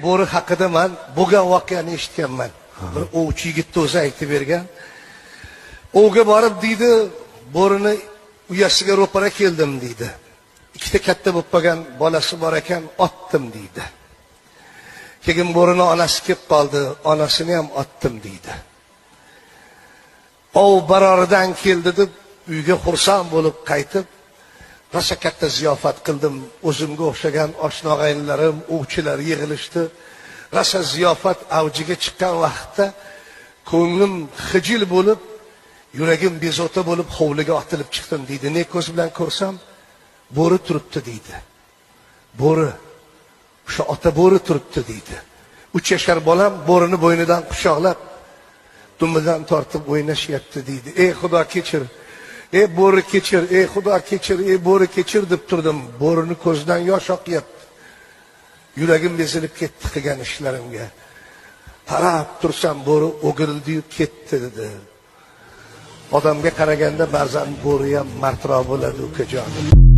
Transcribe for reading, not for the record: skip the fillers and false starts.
Bo'ri haqida man bo'lgan voqeani eshitganman. Bir ovchi yigitni o'zi aytib bergan. Ovga borib deydi, bo'rini uyasiga ro'para keldim deydi. Ikkita katta bo'lib qolgan bolasi bor ekan, otdim deydi. Keyin bo'rini onasi kelib qoldi, onasini ham otdim deydi. Ov baroridan keldi deb uyga xursand bo'lib qaytib, rosa katta ziyofat qildim. O'zimga o'xshagan oshna og'aynilarim, ovchilar yig'ilishdi. Rosa ziyofat avjiga chiqqan vaqtda ko'nglim xijil bo'lib, yuragim bezovta bo'lib hovliga otilib chiqdim deydi. Ne ko'z bilan ko'rsam, bo'ri turibdi deydi. Bo'ri, o'sha ota bo'ri turibdi deydi. 3 yashar bolam bo'rini bo'ynidan quchoqlab, dumidan tortib o'ynashyapti deydi. Ey Xudo kechir, ey bo'ri kechir, ey Xudo kechir, ey bo'ri kechir deb turdim. Bo'rini ko'zidan yosh oqyapti. Yuragim ezilib ketdi qilgan ishlarimga. Qarab tursam bo'ri o'girildi-yu ketdi dedi. Odamga qaraganda ba'zan bo'ri ham mardroq bo'ladi ukajonim.